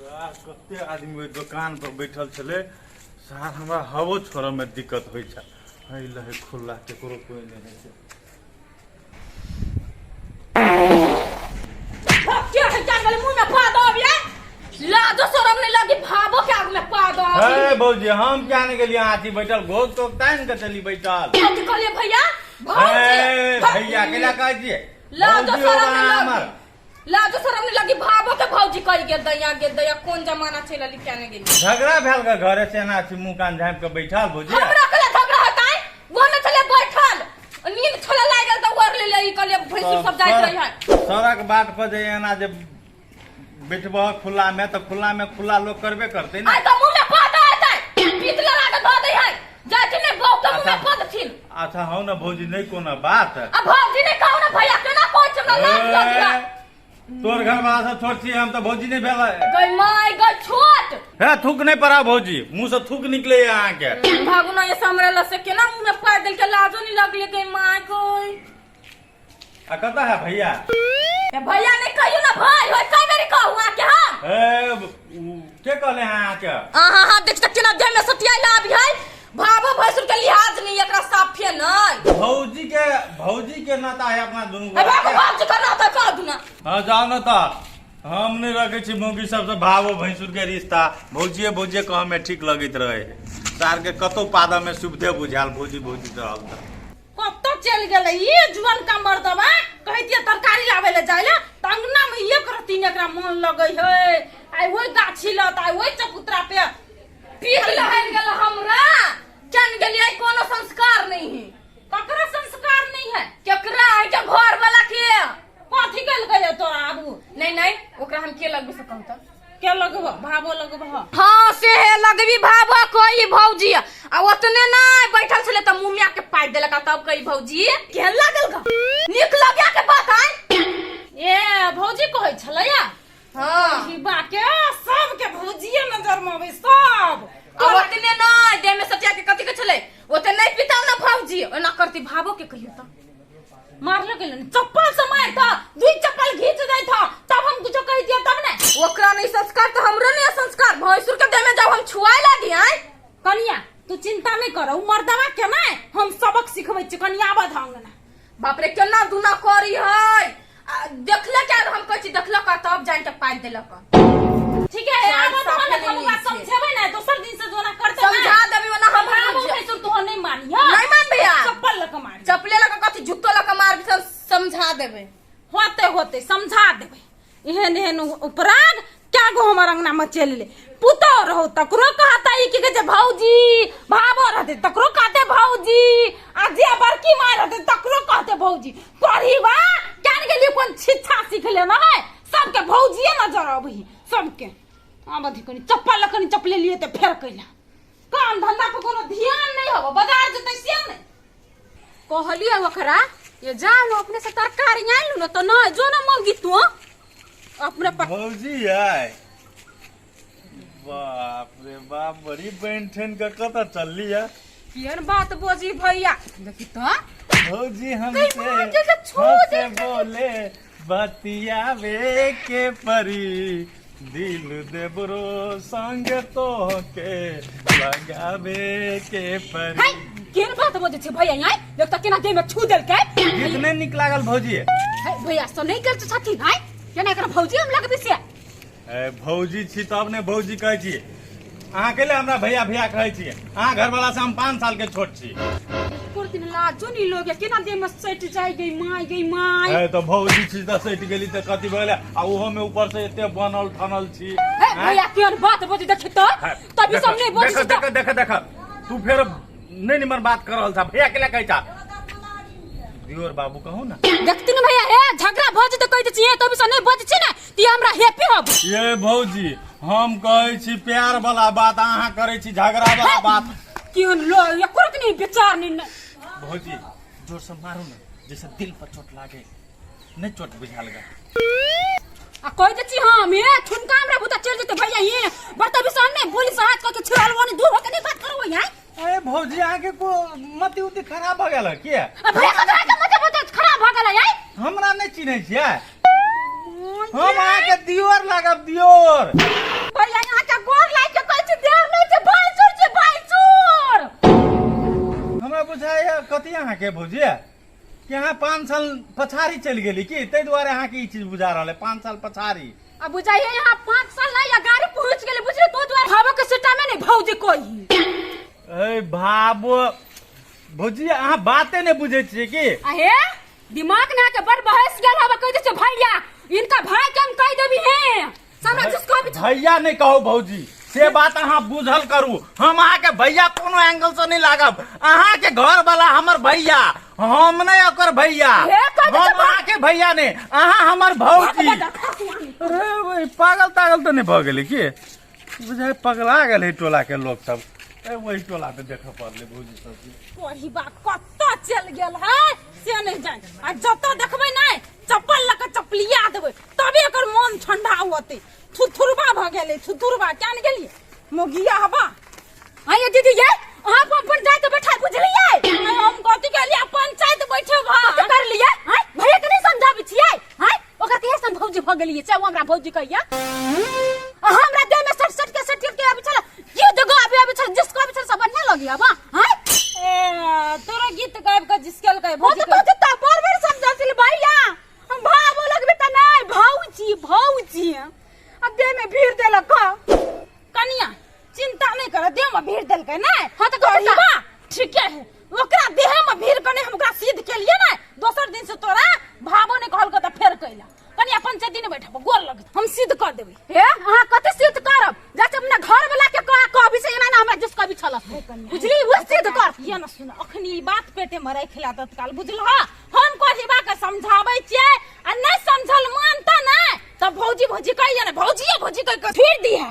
सार कते आदमी ओहि दोकान पर बैठल छलै। सार हमरा हवो छोड़ऽ मे दिक्कत होइ छै। है लहे खुला केकरो कोइ नहि होइ छै। क्या है क्या गले मुंह में पा दो अभी लाजो शरम नहीं लगी भाबो के आग में पा दो। हे भौजी, हम क्या नहीं गेलियै अहाँ अथी बैठल घोग तोग तानि के चली बैठल। कथी कहलिए भैया? हे भैया केला कहै छियै? लाजो भौजी शरम होगा नहीं लगी। हमर। लाजो शरम नहीं लगी भाबो के भौजी कह गेल दैया गेल दैया कोन जमाना चलि अली क्या नहीं गेली। झगड़ा भेल के घरे से एना छी मुंह कान झाँपि के बैठल भौजी। हमरा कले झगड़ा होतै? वो न छले बैठल नींद छले लागल त ओर ले ले ई कहलिए भैंसुर सब जाइत रही है। सड़क बाट पर जे एना जे बैठबह खुला में तऽ खुला में खुला लोग करबे करतै ने। आइ त मुंह में पा दे आइ पीत लगा के धऽ दै है जाइ छी ने बहू के मुंह में पा देथिन। अच्छा हौ ने भौजी, नहीं कोनो बात। आ भौजी नहीं कहू ना भैया केना कहै छी हमरा लाज लगिया। तोर घर वाला सब छोट छी, हम तऽ भौजी नहीं भेल। गई माय गई छोट। हे थूक नहीं पड़ा भौजी, मुंह से थूक निकले है अहाँ के। भागू ना ये हमरा लग से केना मुंह में पा देल के लाजो नहीं लगले गई माय गई। आ कतऽ है भैया? ए भैया नहीं कहियो ना भाई होय कई बेरी कहू अहाँ के हम। ए उ के कहले हैं अहाँ के? अहाँ हाथ देख त केना देह में सटियाई ला आबी है भाबो भैंसुर के लिहाज नहीं एकरा साफे नहीं। भौजी के नाता है अपना दुनू ए गोरा बाबू के। बाबू जी का नाता कह दूना। हाँ जाओ ना ता, हम नहीं रखे छी मौगी सबसे भावो भैंसुर के रिश्ता। भौजिए भौजिए कह में ठीक लगैत रहे। सार के कतौ पादा में सुविधे बुझायल भौजी भौजी रहल त। कतऽ चलि गेलै ई जुअन का मर्दबा? कहैतियै तरकारी लाबै लए जाइ लए तऽ अंगना में एक रत्ती ने एकरा मन लगै है। आइ ओहि गाछी लग तऽ आइ ओहि चबूतरा पे पीठ लहरि गेल हमरा। चल गेलियै कोनो संस्कार नहीं है। ककरा संस्कार नहीं है? केकरा है के घर वाला के? कथी कल गए तोरा आबू? नहीं नहीं ओकरा हम के लगबे से कहू त? के लगबो? भाबो लगबो? हाँ से हे लगबी भाबो कोई भौजी। आ ओतने नहीं बैठल छले त मुमिया के पाइ देलक तब कही भौजी केहन लागल ग? नीक लगे के बात आय। ए भौजी कहै छलैया? हाँ। हिबा के सबके भौजिए नजर में अबै सब। आ ओतने नहीं देह में सटिया के कथी के छले ओते नहीं पिताऊ ना भौजी ओना करती भाबो के कहियो त। मारलो गेलो ने चप्पल से मार था दुई चप्पल घींच दे था तब हम कुछो कह दिया तब ने। ओकरा नहीं संस्कार तो हमरो नहीं संस्कार भैंसुर के देह में जब हम छुआए लागी आय। कनिया तू चिंता नहीं कर, उ मर्दवा के ना हम सबक सिखबै छी। कनिया आबऽ धांग ना। बाप रे केना दुना करी है। आ, देखले के हम कहै छी देखलक आ तब जान के पाइ देलक। ठीक है, चार आबऽ साफ धांग ना, नहीं हम ओकरा छै। समझेबै ना दोसर दिन से जोना करतै ना। समझा देबी ओना हम भाबो भौजी। भैंसुर तू नहीं मानी हां? नहीं मानबै यार। चप्पल लऽ के मारी। चप्पले लऽ के कथी जुत्तो लऽ के मारबी सब समझा देबै। होते होते समझा देबै। एहन एहन उपराग क्या गो हमर अंगना में चलि ले। पुतोह रहो तकरो कहता ई की कहै छै भौजी, भाबो रहते तकरो कहते भौजी, आ जे बड़की माय रहते तकरो कहते भौजी। पढ़ी बा क्या ने गेलियै कोन शिक्षा सीख लेना है सबके भौजिए नजर अबही सबके। आब अथी कनी चप्पल लऽ कनी चप्पले लिए तऽ फेर कैला काम धंधा पर कोनो ध्यान नहीं होबो बाजार जेतै से नहीं। कहलियै ओकरा ये जाओ ना अपने से तरकारी आनि लू ना तऽ नहीं जो ना मौगी तू अपने पर। भौजी आय बाप रे बाप बड़ी बहन ठन के कतऽ चलली है? केहन बात बोजी भैया देखी तो। भौजी हम कई से बार जैसे छू हंसे दे। बोले बतियावे के परी दिल देबरो संग तो के लगावे के परी। है केहन बात बोजै छै भैया आय देख तऽ केना देह में छू देलकै। गीत नहीं निक लागल भौजी? है भैया से नहीं करते छथिन आय केना एकर भौजी हम लगबी से? ए, भौजी छी तब ने भौजी कहै छी। अहाँ केले हमरा भैया भैया कहै छी? अहाँ घरवाला से हम 5 साल के छोट छी। एको दिन लाजो नहीं लोगे केना देह में सटि जाय गई माय गई माय। ए, तऽ भौजी छी तऽ सटि गेली तऽ कथी भऽ गेलै? आ ओहो में ऊपर से एते बनल ठनल छी। हे, भैया केहन बात बजै देखी तऽ? हे, तभी सब नहीं बजै देख, छी तऽ। देख, देख, देख, तू फेर नहीं निमन बात कर रहल छा। भैया केला कहै छा? दियोर बाबू कहू ना। देखती ने भैया हे झगड़ा भऽ जेतै कहै छियै तभी से नहीं बजै छी ने ती हमरा हैप्पी होब। ये भौजी हम कहै छी प्यार वाला बात अहाँ करै छी झगड़ा वाला बात। केहन लो एको रत्ती नहीं विचार नहीं न। भौजी जोर से मारू ना जैसे दिल पर चोट लागे नहीं चोट बुझाल गा। आ कह दै छी हम हे ठुनका हमरा बुता चलि जेतै भैया हे बर्ता भी नहीं बोली से हाथ कह के छिड़ालवा नहीं दूर होके नहीं बात करबो यहाँ। अरे भौजी अहाँ के को मति उति खराब भ गेल की? आ भैया कतरा के मति बुति खराब भ गेल है? हमरा नहीं चिन्है छियै? हम अहाँ के दियोर लागब दियोर। भैया यहाँ के गोर लाग के कहै छी देर नहि छै भैंसुर छै भैंसुर। हमरा बुझाइए कथी अहाँके भौजी कि अहाँ 5 साल पछाड़ी चलि गेली की, ताहि दुआरे अहाँके ई चीज बुझा रहल है 5 साल पछाड़ी। अब बुझाइए यहाँ 5 साल नहीं या गाड़ी पहुंच गेले, बुझले? तो दुआरे भावो के सीटा में नहीं भौजी कोई। ए भाबो, भौजी अहाँ बाते नहि बुझै छियै की? अहे, दिमाग ना के बड़ बहस गेल हवा। कह दे छै भैया, इनका भाई के हम कह देबी है हमरा जिसको भी। भैया नहि कहू भौजी, से बात अहाँ बुझल करू। हम अहाँके भैया कोनो एंगल से नहि लागब। अहाँके घर वाला हमर भैया, हम नहि ओकर भैया। हे, कह दे हम छै। अहाँके भैया नहि, अहाँ हमर भौजी। अरे ओइ, पागल तागल तऽ नहि भऽ गेलै की? बुझाइ पगला गेल है टोला के लोग सब। ए वही टोला पे देखऽ पड़लै भौजी सबके। कोही बा कतऽ चल गेल है से नहीं जान। आ जतऽ देखबै नहीं चप्पल लऽ कऽ चपलिया देबै, तबे एकर मन ठंडा होतै। थुथुरबा भऽ गेलै थुथुरबा। क्या ने गेलियै मोगिया हवा। आइए दीदी, ये अहाँ अपन पंचायत बैठा, बुझलियै? हम कथी कहलियै? पंचायत बैठे भा कथी कर लियै? आँय, भैया के नहीं समझाबै छियै? आँय, ओकरा कहिया से हम भौजी भऽ गेलियै? चाहे ओ हमरा भौजी कहिया। अहाँ हमरा देह में सट सट के सट के आबै छल, गीत गाबे आबै छल, जिसको आबै छल सब बढ़िया लगी अब। आँय, ए, तोरा गीत गाबि कऽ जिसकेलकै? वो भौजी तो कहते त बार बार समझा भैया, हम भावो लगबे त नहीं भौजी भौजी। अब देह में भीड़ देलक। कनिया, चिंता नहीं कर, देह में भीड़ देलकै नै। हाँ, तऽ कथी? तोरी बा ठीके है, ओकरा देह में भीड़ कने हम ओकरा सिद्ध केलिए नै। दोसर दिन से तोरा भावो नहीं कहलको तऽ फेर कैला। कनिया, पंचायती नहीं बैठब, गोर लग, हम सिद्ध कर देबै। हे, अहाँ कथी सिद्ध करब? जाके अपना घर वाला के कह कहबी से एना ना हमरा जिस कभी छल, बुझली? वो सिद्ध कर। ये न सुन, अखनी ई बात पेटे में राखि ला तत्काल, बुझलह? हम कहिबा के समझाबै छियै आ नहीं समझल मानता नै तऽ भौजी भौजी कहिए ने, भौजिए भौजी कहि के फिर दिया।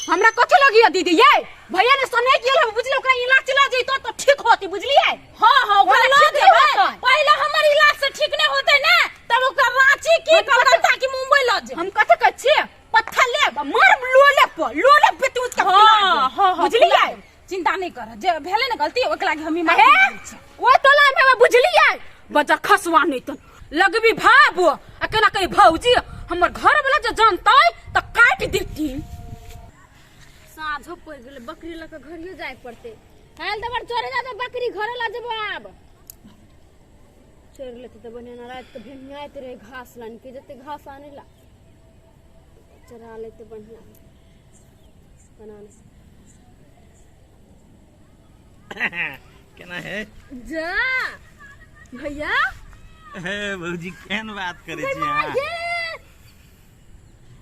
हमरा कथी लगी दीदी? ये भैया ने सुने गेल है, बुझली? ओकरा इलाज चला जइतो तो ठीक होती, बुझलिए? हाँ, ओकरा ओकरा ठीक ठीक देबै। होतै। पहिले हमर इलाज से ठीक नहीं होतै ने तब ओकरा रांची की कलकत्ता की मुंबई लऽ जेबै। हम कथी कहै छियै, पत्थर लेब मार लोले पर, लोले पे तू उसका। हाँ, बुझलिए? फुला देब। चिंता नहीं कर, जे भेलै ने गलती ओकरा लागी हम हे, ओ टोला में हम, बुझलिए? बजा खसवा नहीं तो लगबी भाब आ केना कही भौजी। हमर घर वाला जे जानतै त काट देती। साँझो पड़ि गेलै, बकरी लऽ कऽ घरियो जाय पड़तै। काल्हि तऽ बड़ चोरे जाते बकरी, घरे लऽ जेबो। आब चोरि लेतै तऽ बढ़िआँ ने। राति कऽ भेनियाइत रहै घास लानि के, जते घास आनै ला चरा लेतै बढ़िआँ बना ले। केना है? जा भैया। हे भौजी, केहन बात करै छी अहाँ? ये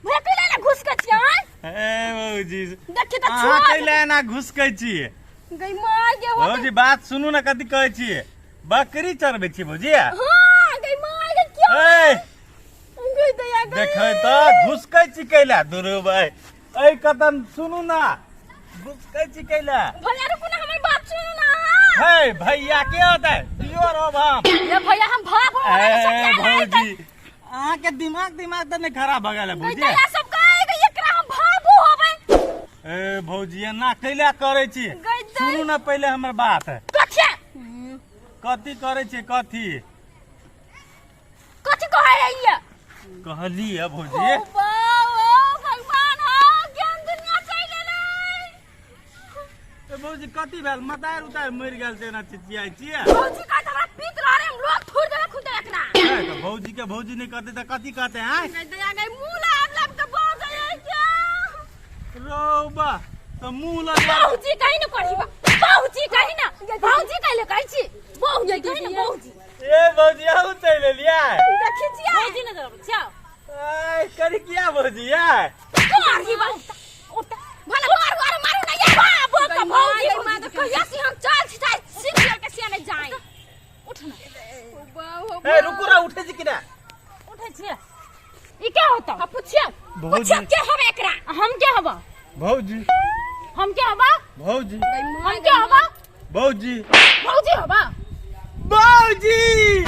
भैया, कैला ना घुस के छियै? हे भौजी, देखी तऽ अहाँ छुआ कैला एना घुसकै छी? गई माँ गे हो। भौजी, बात सुनू ने, कथी कहै छी? बकरी चरबै छी भौजी? हाँ, गई माँ गे, क्या ए गई दया गई। देखै तऽ घुसकै छी कैला दुरू भाई। ऐ कतन सुनू ना, घुसकै छी कैला? भैया रुकू ना, हमर बात सुनू ना अहाँ। हे भैया के होतै दियो रोब हम। ये भैया, हम भाग हो। ए भौजी, अहाँके दिमाग दिमाग तऽ नहि खराब भऽ गेल है भौजी? दया सब कहे गई, एकरा हम भागो होबै। ए भौजी, एना कैला करै छी? गई दई। सुनू ना पहिले हमर बात। कथी? कथी करै छी? कथी? कथी कहै है ये? कहली है भौजी। ओ बा, ओ भगवान हो, ज्ञान दुनिया चलि गेलै। ए भौजी, कथी भेल? मतार उतार मरि गेल छै एना चिचियाइ छियै? भौजी कहै हमरा पीत रह रे, हम लोग थोड़ देबै खुद एकरा। ए, तऽ भौजी के भौजी नहि कहतै तऽ कथी कहतै आँय? गई दया गई, मुंह लाब लाब के बजै क्या? रौबा तऽ मुँह लग। भौजी कहीं न पढ़ी बा, भौजी कहीं ना, भौजी कहीं ले कहै छी, भौजी कहीं ना भौजी। ए भौजी, अहूँ चलि एलियै? देखी छियै। भौजी ने जरूर छियौ। आइ करी किया भौजी आइ? मारी बा उठ, भले मारू मारू मारू ना ये बाबो का भौजी। भौजी तो कहिया से हम चल छिटाई सीख ले के सियाने जाए। उठ ना। ए रुकू रे, उठै छी कि ना? उठै छियै? ई क्या होता? आ पूछियो। भौजी। पूछियो के हवे एकरा। हम के हबा? भौजी। हम के हबा? भौजी। हम के हबा? भौजी। भौजी हबा? भौजी।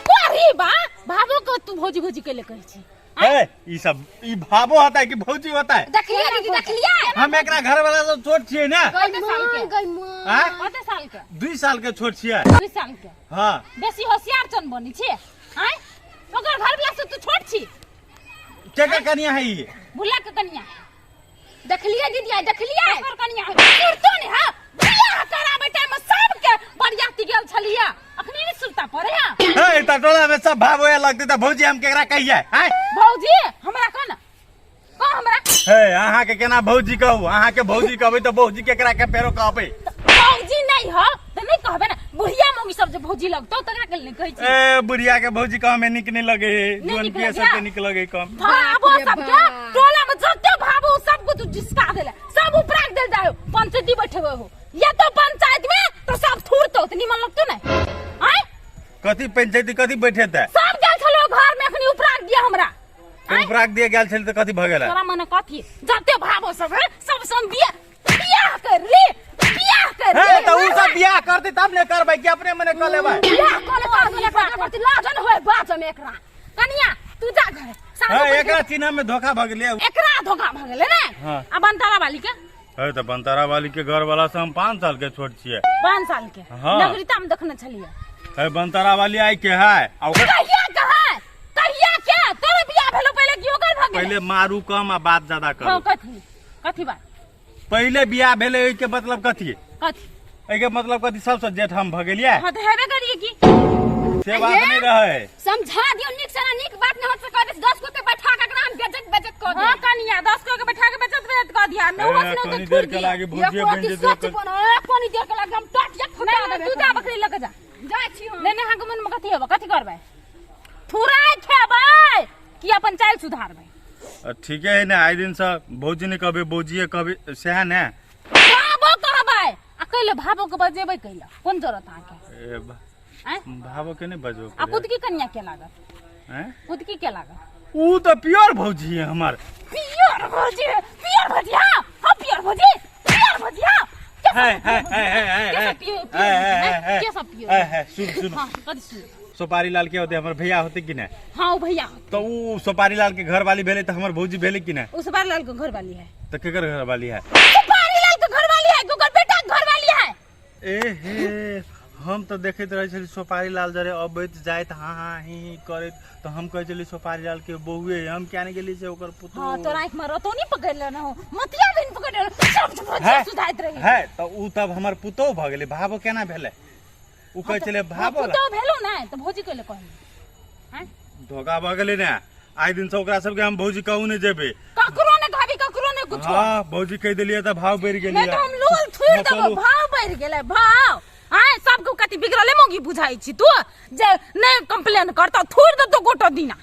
कोरी बा भाबो को तू भौजी भौजी के ले कहै छी? ए ई सब ई भाबो होता है कि भौजी होता है? देखलिए दीदी, देखलिए? हम एकरा घर वाला सब छोट छियै ने। कते साल के? गई मां। आँय? कते साल के? 2 साल के छोट छियै। 2 साल के? हाँ। बेसी होशियार चन बनी छी आँय? ओकर घर वाला से तू छोट छी। के के कनिया है ई? भुला के कनिया। देखलिए दीदी आई देखलिए एकर कनिया सुरतो ने हा बियाह कराबे टाइम में सबके बरियाती गेल छलिया अखनी नहीं सुरता पड़े हा हे त टोला में सब भाव होए लगते त भौजी हम केकरा कहिए आय भौजी हमरा कह ना कह हमरा हे अहाँ के केना भौजी कहू अहाँ के भौजी कहबै त भौजी केकरा के फेरो कहबै भौजी नहीं हो त नहीं कहबे ना बुढ़िया मम्मी सब जे भौजी लगतो तकरा के नहीं कहै छी ए बुढ़िया के भौजी कह में निक नहीं लगे हे नहीं जुअन नीक के लगे। सबके निक लगे कम भाबो बाप रे सबके बाप। टोला में जते भाबो सब को तू जिसका देले सब उपराग देल जायो पंचायती बैठे हुए हो या तो पंचायत में तो सब थूरतो तो निमन लगतो ना आय कथी पंचायती कथी बैठे त सब गेल छलो घर में अखनी उपराग दिया हमरा आँय? उपराग दिए गेल छल त कथी भ गेल तोरा मने कथी जते भाबो सब है सब संग बिया बियाह कर ले बियाह कर हे ले त उ सब बियाह करते तब ने करबै कि अपने मने क लेबै बियाह कऽ ले तऽ आगू करती लाजन होय बाजम एकरा कनिया तू जा घरे साँझो हे पड़ि एकरा चिन्ह में धोखा भ गेलै एकरा धोखा भ गेलै ने हाँ। आ बनतारा वाली के हे त बनतारा वाली के घर वाला से हम 5 साल के छोट छियै 5 साल के हाँ। नगरीता में देखने छलियै हे बनतारा वाली आई के है आ ओकर कहिया के है कहिया के तोरे बियाह भेलो पहिले की ओकर भ गेलै पहिले मारू कम आ बात ज्यादा हाँ करू कथी कथी बात पहिले बियाह भेलै ओहि के मतलब कथी कथी एहि के मतलब कथी सबसे जेठ हम भऽ गेलियै हाँ तऽ हेबे करिए की से बात नहीं रहे समझा दियो नीक से ना नीक बात न होत से कहबे 10 गो के बैठा के एकरा हम बेइज्जत बेइज्जत कऽ हाँ देब कनिया 10 को के बैठा के बेचत बेचत कह दिया मैं ए, वो सुनो कनी तो देर थूर के दिया लागी भुजिए एको बनि अति जेतै सच बनो कोनी देर के लागी हम टाटिया फुटा नहीं देबै तू जा बकरी लके जा जाइ छी हम नहीं नहीं हाँ के मन में कथी होबे कथी करबै थुराय खेबै कि अपन चाल सुधारबै ठीके है ने आइ दिन से भौजी ने कहबै भौजिए कहबै सएह ने भाबो कहबै आ कैले भाबो के बजेबै कैले कोन जरूरत अहाँके ए, आँय भाबो के नहीं बजबो आ कुदकी कनिया के लागत हैं कुदकी के लागत ऊ तो प्योर भौजी है हमार पियर भौजी पियर भौजी हाँ हाँ पियर भौजी पियर भौजी हाँ के है सब है पियर है है भौजी? है के सब पियर पियर भौजी, हैं? के सब पियर है है सुन सुन हाँ कथी सुन सोपारी लाल के होते हमर भैया होते कि नहीं हाँ ओ भैया होते। तो ऊ सोपारी लाल के घर वाली भेले तो हमर भौजी भेले कि नहीं ओ सुपारी लाल के घर वाली है तो केकर घर वाली है सुपारी लाल के घर वाली है ओकर बेटा के घर वाली है ए हे हम तो देखैत रहै छली सोपारी लाल जरे अबैत जाइत हाँ हाँ ही ही करैत तो हम कहै छली सोपारी लाल के बहुए हम क्या नहीं गेली से ओकर पुतोह हाँ तोरा आँख में रतौनी पकड़ लेने हो मतिया बिन पकड़ लेने सब झुझुआ है सुधाइत रही है तो ऊ तब हमर पुतोह भऽ गेलै भाबो केना भेलै ऊ कहै छलै भाबो पुतोह भेलो ने तऽ भौजी कहले कहली हैं धोखा भऽ गेलै ने आइ दिन से ओकरा सबके हम भौजी कहू नहि जेबै ककरो ने कहबी ककरो ने कुछो हाँ भौजी कहि देलियै तऽ भाव बढ़ि गेलै नहीं तो हम लोल थुर हाँ, देबो चलू। भाव बढ़ि गेलै भाव आय सबके कथी बिगड़ले मौगी बुझाइ छी तू जे नहीं कंप्लेन करतो थुर देतो गोटो दिना